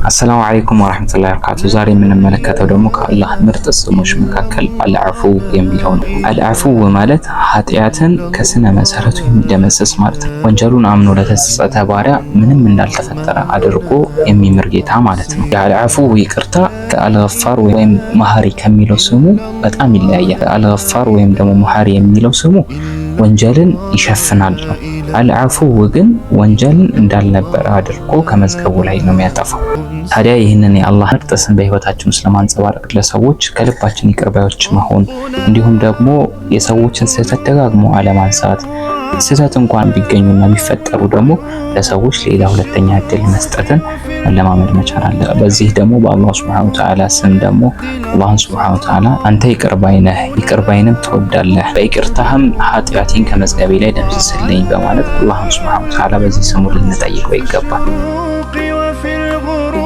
አሰላሙ አለይኩም ወራህመቱላሂ ወበረካቱ። ዛሬ የምንመለከተው ደግሞ ከአላህ ምርጥ ስሞች መካከል አልዓፉ የሚለው ነው። አልዓፉ ማለት ኃጢአትን ከስነ መሰረቱ የሚደመስስ ማለት ነው። ወንጀሉን አምኖ ለተጸጸተ ባሪያ ምንም እንዳልተፈጠረ አድርጎ የሚምር ጌታ ማለት ነው። የአልዓፉ ይቅርታ ከአልገፋር ወይም መሐሪ ከሚለው ስሙ በጣም ይለያያል። አልገፋር ወይም ደግሞ መሐሪ የሚለው ስሙ ወንጀልን ይሸፍናል ነው። አልዓፉ ግን ወንጀልን እንዳልነበረ አድርጎ ከመዝገቡ ላይ ነው የሚያጠፋው። ታዲያ ይህንን የአላህ ምርጥ ስም በህይወታችን ውስጥ ለማንጸባረቅ ለሰዎች ከልባችን ይቅር ባዮች መሆን፣ እንዲሁም ደግሞ የሰዎችን ስህተት ደጋግሞ አለማንሳት፣ ስህተት እንኳን ቢገኙና ቢፈጠሩ ደግሞ ለሰዎች ሌላ ሁለተኛ እድል መስጠትን መለማመድ መቻል አለ። በዚህ ደግሞ በአላህ ሱብሓነሁ ወተዓላ ስም ደግሞ አላህን ሱብሓነሁ ወተዓላ አንተ ይቅር ባይ ነህ፣ ይቅር ባይንም ትወዳለህ፣ በይቅርታህም ኃጢአቴን ከመዝገቤ ላይ ደምስስልኝ በማለት አላህን ሱብሓነሁ ወተዓላ በዚህ ስሙ ልንጠይቀው ይገባል።